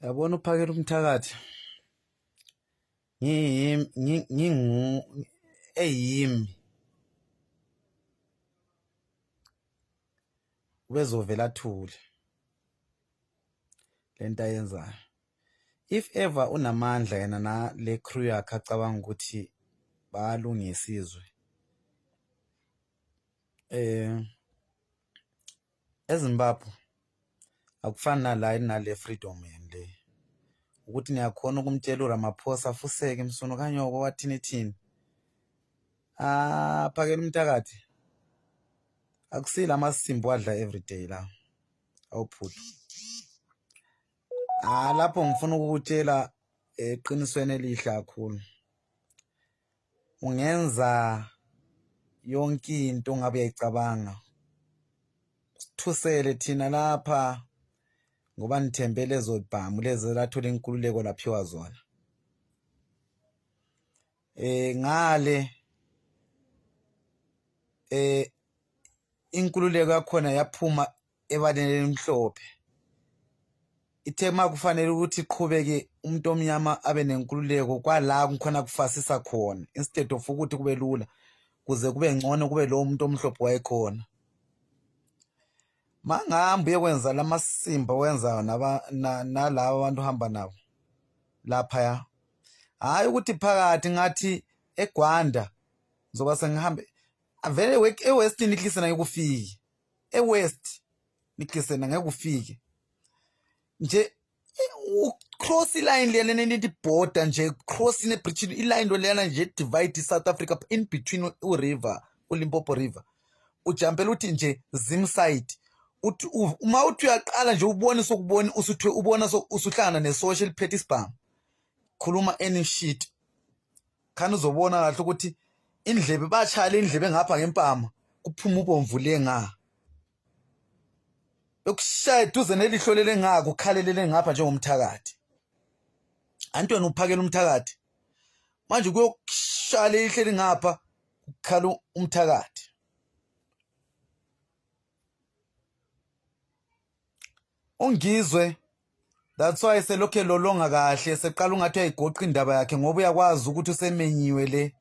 Yabona uphakela umthakathi ngingu eyimi ubezovela athule lento ayenzayo. If ever unamandla yena nale crew yakhe acabanga ukuthi bayalungisa izwe eh eZimbabwe akufani nala enale freedom yenu le ukuthi niyakhona ukumtshela uRamaphosa fuseke msunu kanyoko wathini thini. Ah, phakela umthakathi akusile amasimbu adla everyday la awuphuthu. Ah, lapho ngifuna ukukutshela eqinisweni elihle kakhulu, ungenza yonke into ongabe uyayicabanga, sithusele thina lapha ngoba nithembe lezo bhamu lezi lathola inkululeko laphiwa zona. Ngale inkululeko yakhona yaphuma ebaleni elimhlophe. Ithe uma kufanele ukuthi iqhubeke umuntu omnyama abe nenkululeko kwala kukhona kufasisa khona instead of ukuthi kube lula kuze kube ngcono kube lowo muntu omhlophe wayekhona. Mangihamba uyokwenza lamasimba owenzayo nalaba abantu ohamba nabo laphaya. Hhayi ukuthi phakathi ngathi eGwanda ngizoba sengihambe vele e-West Niklisena ngeke ufike. E-West Niklisena ngeke ufike. Nje ucross iline leyana nenithi border nje cross ne-bridge iline lo leyana nje divide i-South Africa in between u-river uLimpopo River. Ujampela uthi nje Zim side. Uthi uma uthi uyaqala nje ubone sokubona usuthwe ubona usuhlangana nesosha eliphethe isibhamu. Khuluma any shit. Khani uzobona kahle ukuthi indlebe bashaya indlebe ngapha ngempama kuphuma ubomvu le nga. Bekushaya eduze nelihlo lele nga kukhalelele ngapha njengomthakathi. Anti wena uphakela umthakathi. Manje kuyokushaya leli lingapha kukhala umthakathi. Ungizwe that's why selokhu elolonga kahle seqala ungathi uyayigoqa indaba yakhe ngoba uyakwazi ukuthi usemenyiwe le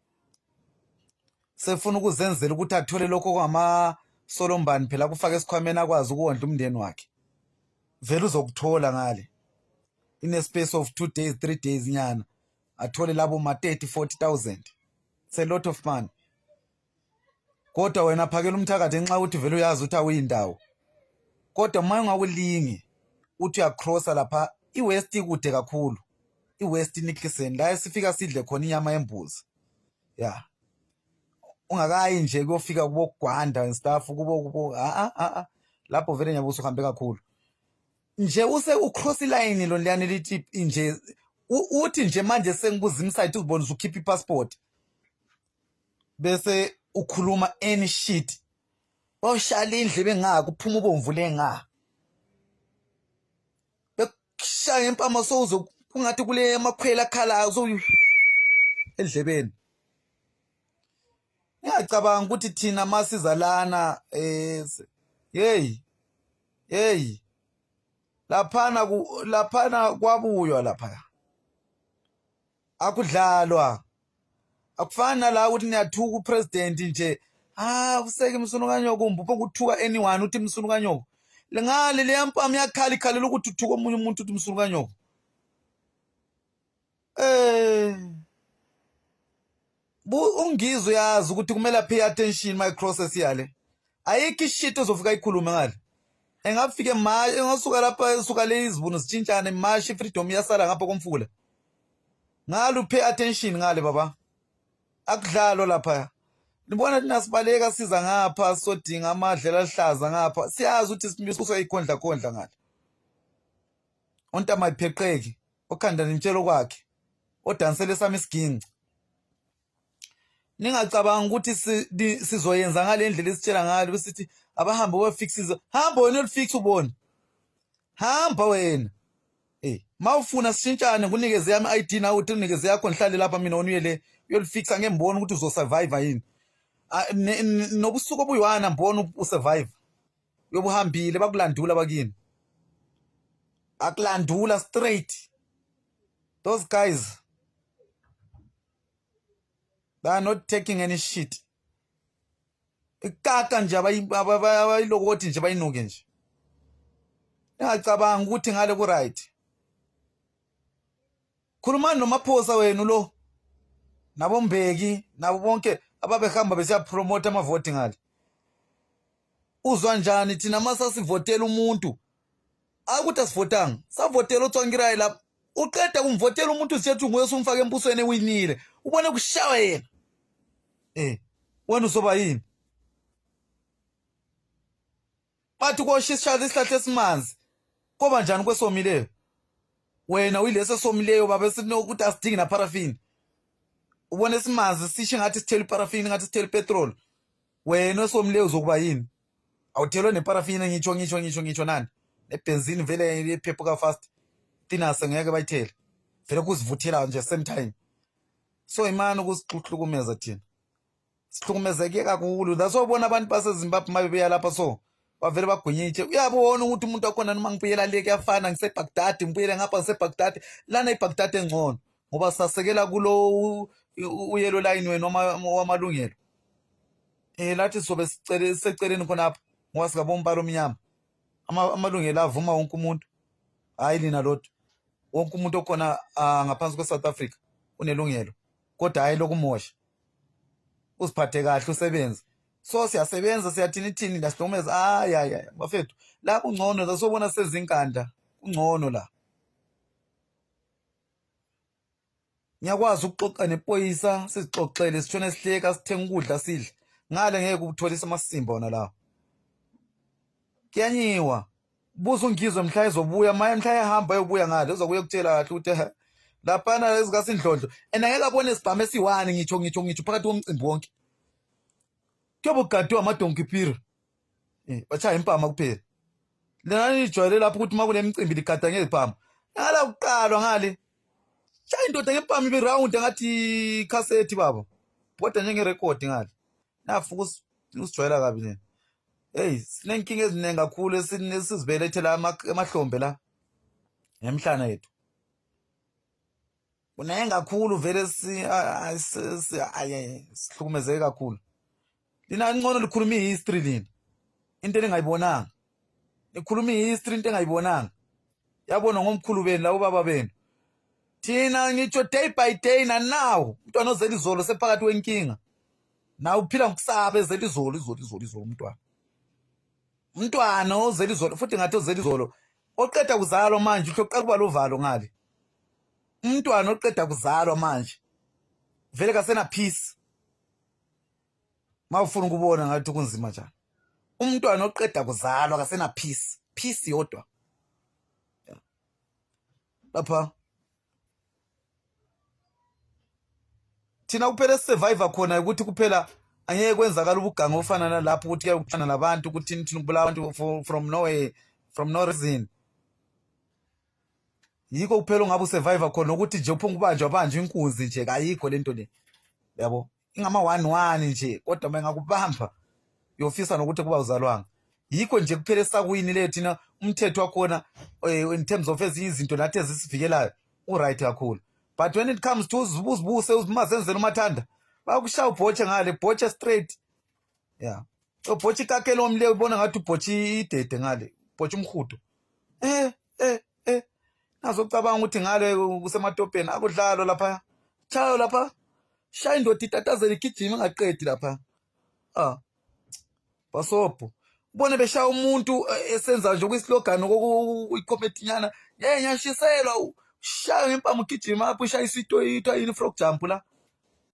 sefuna ukuzenzela ukuthi athole lokho okungamasolombani phela akufake esikhwameni akwazi ukuwondla umndeni wakhe. Vele uzokuthola ngale in a space of 2 days 3 days nyana athole labo ma 30 40,000. It's a lot of money. Kodwa wena phakela umthakathi ngenxa yokuthi vele uyazi ukuthi awuyindawo. Kodwa uma ungakulingi uthi uyacrossa lapha iWest ikude kakhulu. IWest inikliseni la esifika sidle khona inyama yembuzi. Yeah. Ungakayi nje kuyofika kubo Gwanda and stuff kubo kubo a a a lapho vele nyabe usuhambe kakhulu. Nje use ucross line lo liyani lithi nje uthi nje manje sengikuzimsite uzibona usukhipha ipassport. Bese ukhuluma any shit. Bawushala indlebe ngaka kuphuma ubomvu le nga. Bekushaya impama sowuzo kungathi kule amakhwela akhalayo so endlebeni. Ngiyacabanga ukuthi thina masiza lana hey hey laphana laphana kwabuywa lapha. Akudlalwa. Akufani nala ukuthi niyathuka upresident nje. Ah useke msunu kanyoko umbupho ukuthuka anyone uthi msunu kanyoko. Ngale leya mpama iyakhala ikhalela ukuthi uthuka omunye umuntu uthi msunu kanyoko. Eh ungizwe uyazi ukuthi kumele pay attention my process yale. Ayikho ishit ozofika ikhulume ngale. Engafike ma engasuka lapha esuka le izibunu zitshintshane mashi freedom iyasala ngapha komfula. Ngalo pay attention ngale baba. Akudlalwa lapha. Nibona thina sibaleka siza ngapha sodinga amadlela aluhlaza ngapha. Siyazi ukuthi simiso ikhondla khondla ngale. Ontama ipheqeki okhanda nimtshelo kwakhe odansele esami isiginci. Ningacabanga ukuthi sizoyenza ngale ndlela esitshela ngayo besithi abahambe bayofix izwe. Hamba wena uyolifix ubone. Hamba wena. Eh, mawufuna sishintshane ngikunikeze yami ID nawe uthi unikeze yakho ngihlale lapha mina wena uye le uyolifixa ngeke ngibone ukuthi uzosurvive yini. Nobusuku obuyi-one angiboni usurvive. Uyobe uhambile bakulandula bakini. Akulandula straight. Those guys, they are not taking any shit. Ikaka nje abayilokothi nje bayinuke nje. Ningacabanga ukuthi ngale ku right. Khulumani noMaphosa wenu lo naboMbeki nabo bonke ababehamba besiyapromota amavoti ngale. Uzwa njani thina masasivotela umuntu akuthi asivotanga savotela uTsvangirai lapha uqeda kumvotela umuntu usethu nguye osumfaka embusweni ewinile ubone kushawa yena eh wena uzoba yini bathi kosha isihlahla isihlahla esimanzi koba njani kwesomileyo wena uyilesi esomileyo baba esinokuthi asidingi naparafini ubona esimanzi sishe ngathi sithela iparafini ngathi sithela ipetrol wena osomileyo uzokuba yini awuthelwe neparafini ngitsho ngisho ngisho ngisho nani nebhenzini vele iphephuka fast tinase ngeke bayithele vele kuzivuthela nje same time so imani ukusixuhlukumeza thina sihlukumezeke kakhulu that's why ubona abantu basezimbabwe uma bebuya lapha so bavele bagwinyitshe uyabona ukuthi umuntu wakhona noma ngibuyela le kuyafana ngisebhagdadi ngibuyele ngapha ngisebhagdadi lana ibhagdadi engcono ngoba sasekela kulo uyelo line wenu wamalungelo eh lathi sobe sicele seceleni khonapha ngoba sikabombala omnyama amalungelo avuma wonke umuntu hayi lina lodwa wonke umuntu okhona ngaphansi kwe-South Africa unelungelo kodwa hayi lokumosha uziphathe kahle usebenze so siyasebenza siyathini thini ndasihlukumeza hayi hayi hayi bafethu la kungcono sasobona sezinkanda kungcono la ngiyakwazi ukuxoxa nepoyisa sizixoxele sitshone sihleka sithenga ukudla sidle ngale ngeke ukutholisa amasimba wona lawo kuyanyiwa buza ungizwe mhla ezobuya maye mhla ehamba eyobuya ngale uzokuye kutshela kahle ukuthi laphana ezikasindlondlo and angeke abone isibhamu esiyi-one ngitsho ngitsho ngitsho phakathi komcimbi wonke kuyobe kugadiwe amadonki piri eh, bashaya impama kuphela lena nijwayele lapho ukuthi uma kunemicimbi ligada ngezibhamu ngala kuqalwa ngale shaya indoda ngempama ibe round ngathi ikhasethi baba kodwa njengerekhodi ngale nafuka usijwayela kabi nina hey sinenkinga eziningi kakhulu esizibelethela emahlombe la ngemhlana yethu kuningi kakhulu vele sihlukumezeke kakhulu lina ngcono likhuluma ihistory lina into eningayibonanga nikhuluma ihistory into engayibonanga yabona ngomkhulu benu labo baba benu thina ngitsho day by day na now umntwana ozela izolo sephakathi wenkinga nawe uphila ngokusaba ezela izolo izolo izolo izolo umntwana umntwana ozela izolo futhi ngathi ozela izolo oqeda kuzalwa manje uhle uqala kuba lovalo ngale umntwana oqeda kuzalwa manje vele kasena peace mawufuna ukubona ngathi kunzima njani umntwana oqeda kuzalwa kasena peace peace yodwa lapha thina kuphela esisurvivor khona ukuthi kuphela angeke kwenzakala ubuganga ofana nalapho ukuthi kuya kuthana nabantu ukuthi thina kubulawa abantu from nowhere from no reason yikho kuphela ungabe usurvivor khona ukuthi nje uphunga ubanjwa banjwa inkunzi nje kayikho lento le yabo ingama one one nje kodwa uma engakubamba uyofisa nokuthi kuba uzalwanga yikho nje kuphela esakwini le thina umthetho wakhona eh, in terms of ezinye izinto nathi ezisivikelayo uright kakhulu but when it comes to uzibuse uzimazenzela umathanda bakushaya ubhotshe ngale bhotshe straight yeah ubhotshe ikakelo omle ubona ngathi ubhotshe idede ngale ubhotshe umhudo eh eh eh nazocabanga ukuthi ngale kusematopeni akudlalwa lapha chayo lapha shaya indoda itatazela igijima ingaqedi lapha ah basobho ubone beshaya umuntu eh, esenza nje okuyislogan okuyicomedinyana ye ngiyashiselwa shaya ngempama ugijima apho ushayisa ito ito yini frog jump la